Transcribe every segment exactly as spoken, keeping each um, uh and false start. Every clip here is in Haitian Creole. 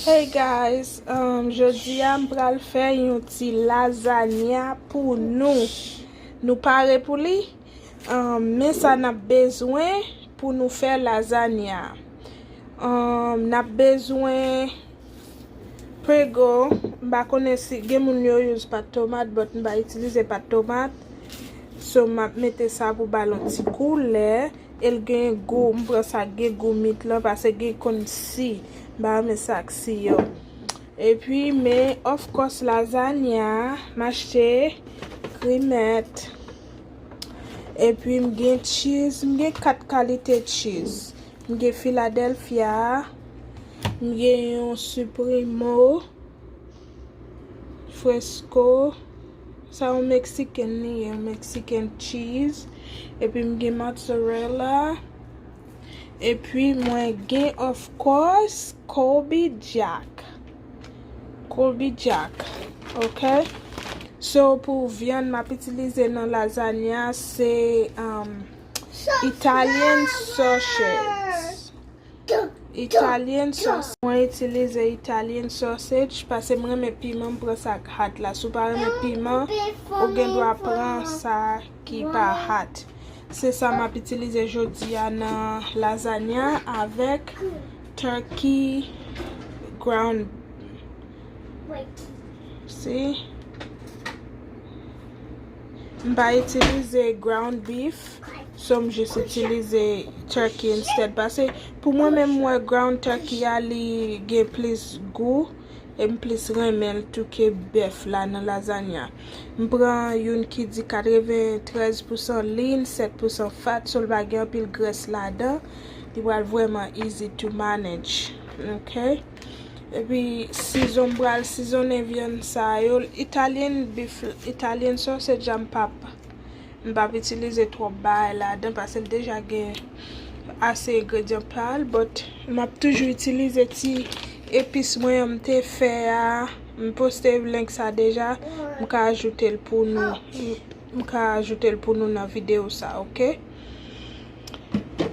Hey guys, um, jodi a m pral fè yon ti lazanya pou nou. Nou pare pou li? Um, men sa n ap bezwen pou nou fè lazanya. Um, n ap bezwen Prego, m pa konnen si gen moun yo use pat tomat, but m pa itilize pat tomat. So, m ap mete sa pou ba l yon ti koulè. E l gen gou, m pran sa k gen gou mit lan, paske gen konn si. M pa renmen sa ak si yo. Epi, men, of course, lazanya, m achte kremèt. Epi, m gen cheese, m gen kat kalite cheese. M gen Philadelphia, m gen yon Supremo, Fresco, sa yon Mexican li ye, yon Mexican cheese. Epi m gen mozzarella. Epi mwen gen, of course, Colby Jack. Colby Jack, ok? So, pou vyann m ap itilize nan lazanya, se, um, Italian sausage. Italian sausage. Mwen itilize Italian sausage paske mwen renmen piman, m pran sa k hot la. Si w pa renmen piman, ou gen dwa pran sa ki pa hot. Se sa m ap itilize jodi a nan lazanya avèk turkey ground. Si. M pa itilize ground beef, so m jis itilize turkey instead. Paske pou mwen menm, m wè ground turkey a, li gen plis gou, e m plis renmen l tou ke bèf la nan lazanya. M pran youn ki di katreventrèz pousan lean, sèt pousan fat, so l pa gen anpil grès ladan. Li pral vrèman easy to manage. Ok? Epi, sizon, m pral sizonnen vyann sa yo. Italian beef, Italian sausage a, m p ap, m p ap itilize twòp bagay ladan, paske l deja gen ase engredyan pa l, but m ap toujou itilize ti epis mwen an m te fè a. M poste link sa deja, m ka ajoute l pou nou. M ka ajoute l pou nou nan videyo sa, ok?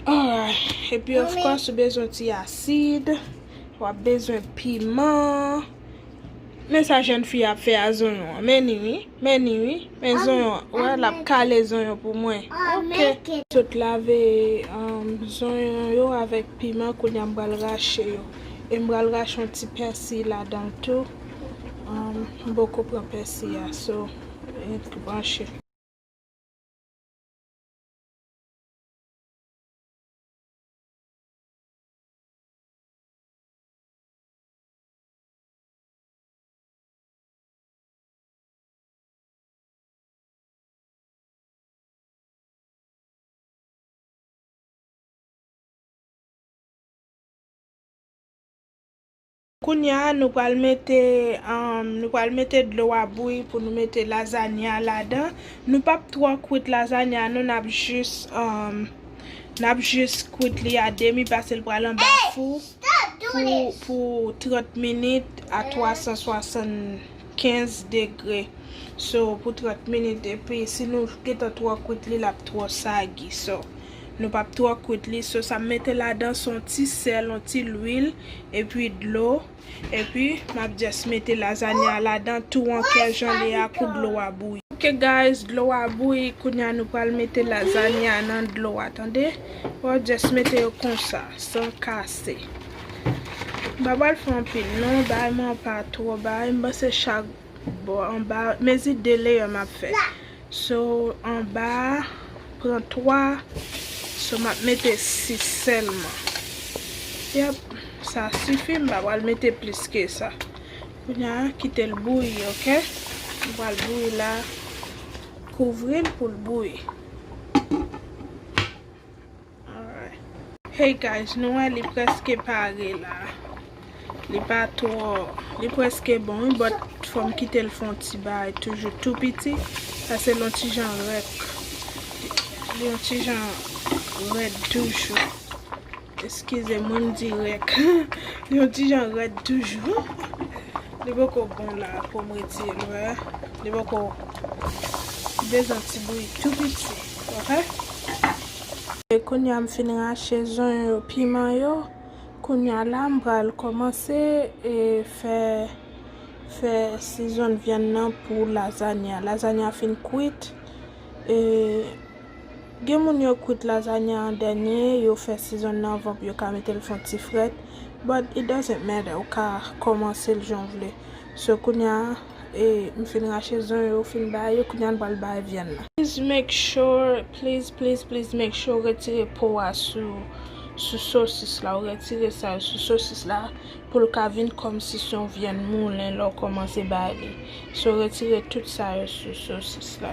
Alright. Epi, of course, ou bezwen ti asid, w ap bezwen piman. Men sa jèn fi a ap fè a zonyon an. Men ni wi, men ni wi. Men zonyon an, wè, l ap kale zonyon pou mwen. Ok. Sot lave, um, zonyon yo avèk piman, kounye a m pral rache yo. E m pral rache yon ti pèsi ladan l tou. Um, m poko pran pèsi a, so, ret branche. Kounye a, nou pral mete, um, nou pral mete dlo a bouyi pou nou mete lazanya ladan. Nou p ap twò kwit lazanya, nou n ap jis, um, n ap jis kwit li a demi, paske l pral anba fou pou, pou trant minit a twa san swasann kenz degre. So, pou trant minit, epi si nou gentan twò kwit li, l ap twò sagi. So, nou p ap twò kwit li. So, sa m mete ladan, se yon ti sèl, yon ti lwil, epi dlo. Epi, m ap just mete lazanya ladan tou an kè jan li a kou dlo a bouyi. Ok, guys, dlo a bouyi. Kounye a, nou pral mete lazanya nan dlo a, tande? W ap just mete yo konsa, san kase. M pa pral fè anpil, non, bagay mwen an pa twò bagay. M panse chak bò anba, mezi de leyè m ap fè. So, anba a, pran twa. So, m ap mete sis sèlman. Yep, sa sifi, m pa pral mete plis ke sa. Kounye a, kite l bouyi, ok? M pral bouyi la, kouvri l pou l bouyi. Alright. Hey guys, nou wè li prèske pare la. Li pa twò, li prèske bon, wi, but fò m kite l fè yon ti bagay toujou tou piti. Sa se l yon ti jan rèk. Li yon ti jan rèd toujou. Eskize mwen, m di rèk. Li yon ti jan rèd toujou. Li poko bon la pou m retire l, wè. Li poko, li bezwen ti bouyi tou piti, ok? E kounye a m fin rache zonyon yo, piman yo. Kounye a la, m pral kòmanse e fè, fè sizonn vyann nan pou lazanya. Lazanya fin kwit. E gen moun yo kwit lazanya an dènye, yo fè sizonn nan anvan pou yo ka mete l fè yon ti frèt. But it doesn't matter, ou ka kòmanse l jan w vle. So, kounye a, e, m fin rache zon yo, fin bay yo, kounye a n pral bay vyann nan. Please make sure, please, please, please make sure w retire po a sou, sou sosis la. Ou retire sa yo sou sosis la pou l ka vin kòmsi se yon vyann moulen lè w kòmanse bay li. So, retire tout sa yo sou sosis la.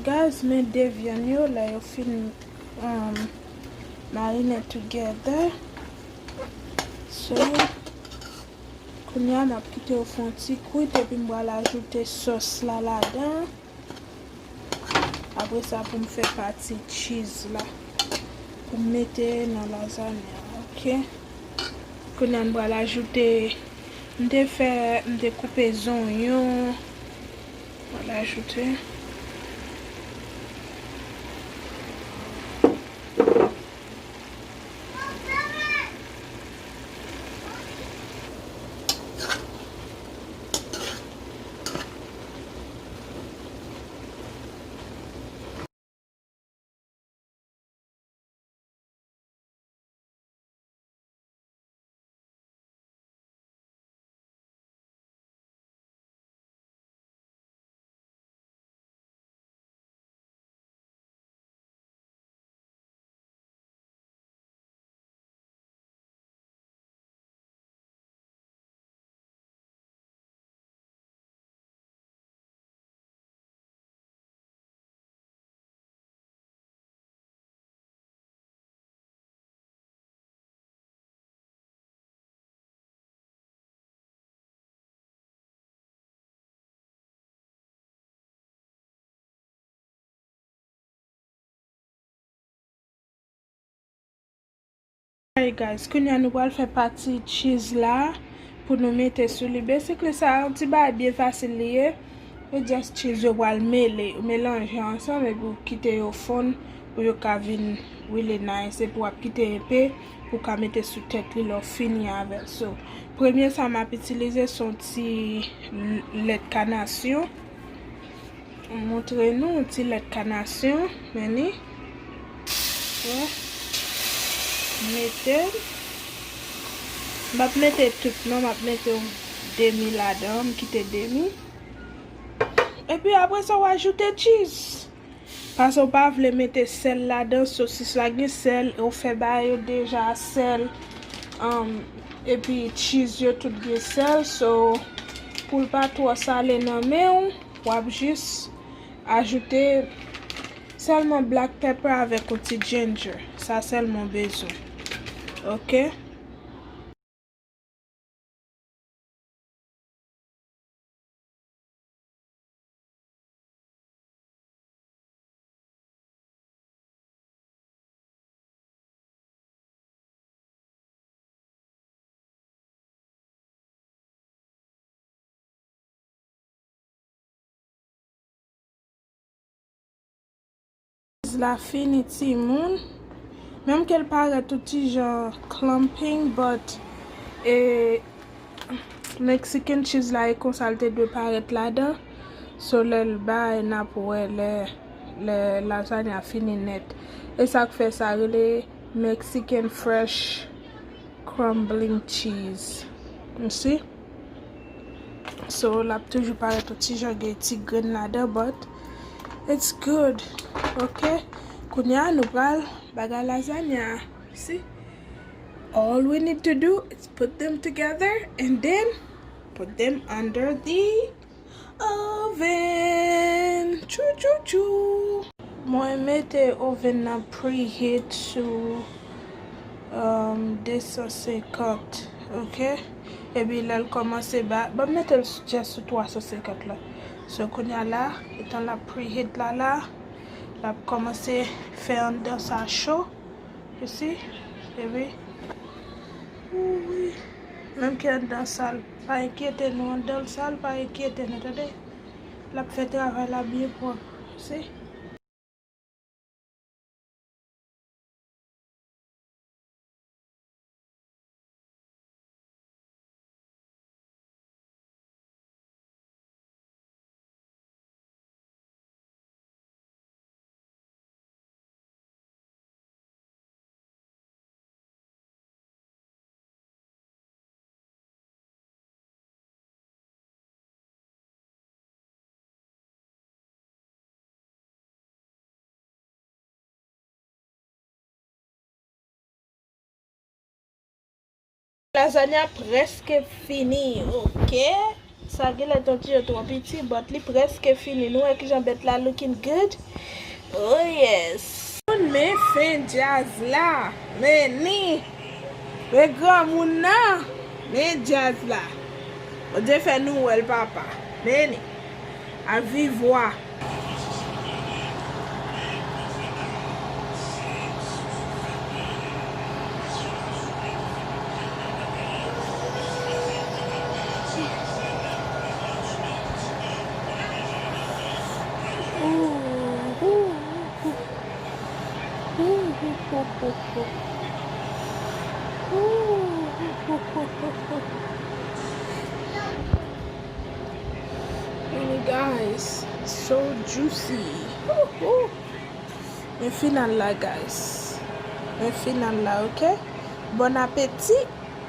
Guys, men de vyann yo, lè yo fin, um, marine together. So, kounye a, m ap kite yo fè yon ti kwit, epi m pral ajoute sòs la ladan. Apre sa, pou m fè pati cheese la, pou m mete nan lazanya, ok? Kounye a, m pral ajoute, m te fè, m te koupe zonyon. Pral ajoute. Hey guys, kounye a nou pral fè pati cheese la pou nou mete sou li. Basically, sa yon ti bagay byen fasil li ye. E just cheese yo pral mele, melanje ansanm epi w kite yo fonn pou yo ka vin really nice. Epi w ap kite enpe pou w ka mete sou tèt li lè w fini avè l. So, premye sa m ap itilize se yon ti l-, lèt kanasyon. M montre nou yon ti lèt kanasyon, men ni. Wè. Mete. M p ap mete tout non, m ap mete yon demi ladan, m kite demi. Epi apre sa, w ajoute cheese. Paske w pa vle mete sèl ladan, sosis la gen sèl, e w fè bagay yo deja a sèl. Um, epi cheese yo tout gen sèl, so pou l pa twò sale nan men w, w ap jis ajoute sèlman black pepper avèk yon ti ginger. Sa sèlman w bezwen. Ok? Cheese la fini, timoun. Menm ke l parèt yon ti jan clumping, but, e, Mexican cheese la, e konsa l te dwe parèt ladan. So, lè l bay, n ap wè lè, lè lazanya fini nèt. E sa k fè sa rele Mexican fresh crumbling cheese. You see? So, l ap toujou parèt yon ti jan gen ti grenn ladan, but it's good. Ok? Kounye a, nou pral bagay lazanya. See? All we need to do is put them together and then put them under the Oven! Tchou, tchou, tchou! Mwen mete oven nan preheat sou, um, de san senkant, ok? Epi lè l kòmanse ba, ban m mete l s-, just sou twa san senkant la. So, kounye a la, etan l ap preheat la la, l ap kòmanse fè anndan sa cho. You see? Epi, ouwi. Menm ke anndan sal, pa enkyete nou, anndan l sal, pa enkyete nou, tande? L ap fè travay la byen pwòp. You see? Lazanya prèske fini, ok? Sa genlè ton ti jan twò piti, but li prèske fini. Nou wè kijan bèt la looking good? Oh yes. Men fen djaz la. Men ni. Men granmoun nan. Men djaz la. Bondye fè nou wè l, papa. Men ni. A viv wa. Guys, so juicy. Men final la, guys. Men final la, ok? Bon apeti.